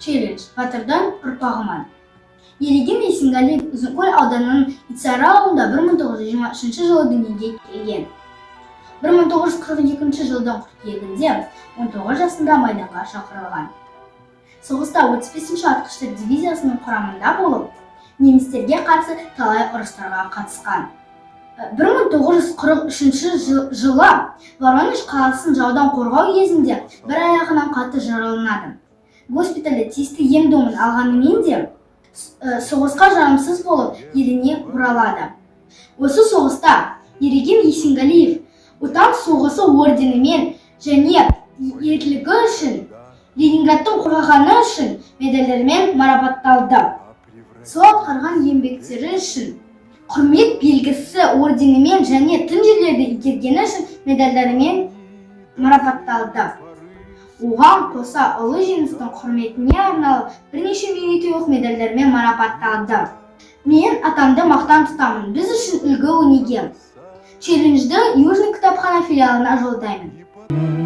Челлендж «Батырдың ұрпағымын». Ереген Есенғалиев Ұзынкөл ауданының Итсары ауылында 1923 жылы дүниеге келген. 1942 жылдың қыркүйегінде 19 жасында майданға шақырылған. Соғыста 35-ші атқыштар дивизиясының құрамында болып, немістерге қарсы талай ұрыстарға қатысқан. 1943 жылы Воронеж қаласын жаудан қорғау кезінде бір аяғынан қатты жараланады. Госпитальде тиісті ем домын алғанымен де, соғысқа жарамсыз болып, еліне оралады. Осы соғыста Ереген Есенғалиев Отан соғысы орденімен және «Ерлігі үшін», «Ленинградты қорғағаны үшін» медальдермен марапатталды. Сол атқарған еңбектері үшін «Құрмет белгісі» орденімен және тың жерлерді игергені үшін медальдарымен марапатталды. Оған қоса Ұлы Жеңістің құрметіне арналып бірнеше мерейтойлық медальдармен марапатталды. Мен атамды мақтан тұтамын, біз үшін үлгі өнеге. Челленджді Южный кітапхана филиалына жолдаймын.